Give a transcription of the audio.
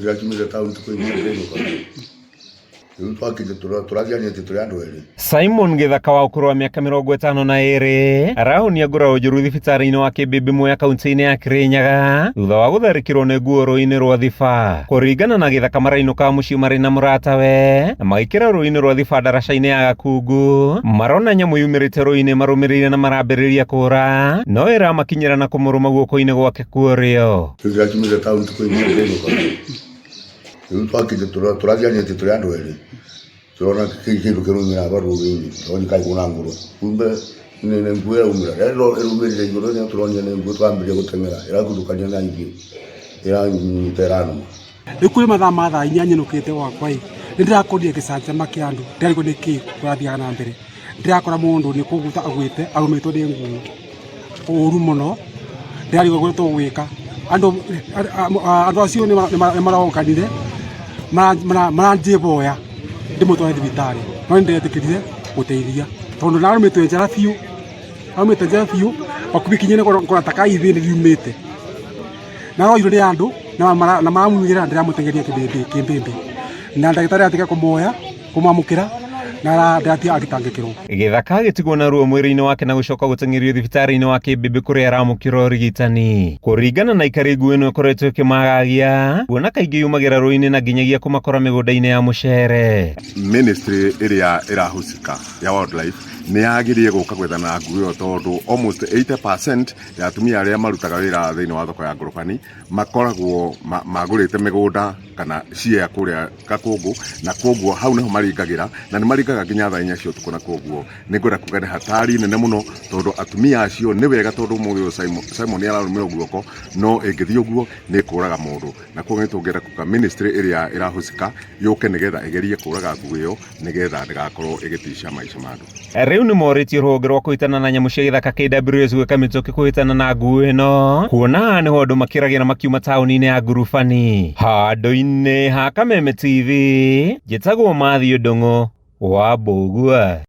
Ndĩrakiumĩte taũni tũkoimĩra kũinũka. Rĩu twakinya tũrathianĩtie tũrĩ andũ erĩ. Simon Gĩthaka wa ũkũrũ wa mĩaka 52 arahonia nguraro njũru thibitarĩ-inĩ wa Kĩmbĩmbĩ Mwea kaunti-inĩ ya Kĩrĩnyaga thutha wa gũtharĩkĩrwo nĩ nguo rũĩ-inĩ rwa Thiba. Kũringana na Gĩthaka marainũkaga mũciĩ marĩ na mũratawe na magĩkĩra rũĩ-inĩ rwa Thiba ndaraca-inĩ ya Gakungu marona nyamũ yumĩrĩte rũĩ-inĩ marũmĩrĩire na marambĩrĩria kũra no ĩramakinyĩra na kũmũrũma guoko-inĩ gwake kwa ũrĩo. Rĩu ndĩrakiumĩte taũni tũkoimĩra kũinũka. Rĩu twakinya tũrathianĩtie tũrĩ andũ erĩ. Tũrona kĩndũ kĩraumĩra hau rũĩ-inĩ, tũronye kaĩ kwĩna ngũrwe. Kumbe nĩ nguo ĩraumĩra. Rĩrĩa ĩraumĩrire igũrũ nĩrĩo tũronire nĩ nguo twambĩrĩria gũteng'era, ĩraguthũkania na ithuĩ, ĩranyita ĩranũma. Rĩu kwĩ mathaa ma thaa inya nyinũkĩte gwakwa ĩ, nĩ ndĩrakorire gĩcanjama kĩa andũ, ndĩrarigwo nĩ kĩĩ kũrathiaga na mbere. Ndĩrakora mũndũ nĩ kũgũta agwĩte arũmĩtwo nĩ nguo ũru mũno, ndĩrarigwo ũrĩa tũgwĩka. Andũ andũ acio nĩ maronganire maranjĩboya ndĩmũtware thibitarĩ, no nĩ ndetĩkĩrire gũteithia tondũ arũmĩtwo njara biũ, arũmĩtwo njara biũ hakuhĩ kinya ngona ta ka ihĩndĩ riumĩte. Na aroirwo nĩ andũ na maramumĩra ndĩramũteng'eria kĩmbĩmbĩ na ndagĩtarĩ atiga kũmuoya kũmwamũkĩra na ndĩratiga agĩtangĩkĩrwo. Gĩthaka agĩtigwo na ruo mwĩrĩ-inĩ wake na gũcoka gũteng'erio thibitarĩ-inĩ wa Kĩmbĩmbĩ kũrĩa aramũkĩra ũrigitani. Kũringana na aikari nguo ĩno ĩkoretwo ĩkĩmagagia kuona kaingĩ yumagĩra rũĩ-inĩ na nginyagia kũmakora mĩgũnda-inĩ ya mũcere. Ministry ĩrĩa ĩrahusika ya wildlife nĩ yagĩrĩire gũka gwethana na ngui ĩyo tondũ almost 80% ya atumia arĩa marutaga wĩra thĩinĩ wa thoko ya ngorobani makoragwo magũrĩte mĩgũnda kana share kũrĩa Gakũngũ na kwoguo hau nĩho maringagĩra na nĩ maringaga nginya thaa inya cia ũtukũ na kwoguo nĩ ngwenda kuga nĩ hatari nene mũno tondũ atumia acio nĩ wega tondũ ũmũthĩ ũyũ Simon, Simon nĩ ararũmĩrwo guoko no ĩngĩthiĩ ũguo nĩ kũraga mũndũ na kwoguo nĩ tũngĩenda kuga ministry ĩrĩa ĩrahusika yũke nĩgetha ĩgerie kũraga ngui ĩyo nĩgetha ndĩgakorwo ĩgĩtisha maica ma andũ. Rĩu nĩ morĩtie rũhonge rwa kũhĩtana na nyamũ cia gĩthaka KWS gwĩka mĩtũkĩ kũhĩtana na nguo ĩno kuona haha nĩho andũ makĩragĩra makiuma taũni-inĩ ya Ngurubani. Handũ-inĩ ha Kameme TV, njĩtagwo Matthew Ndung'u wa Mbũgua.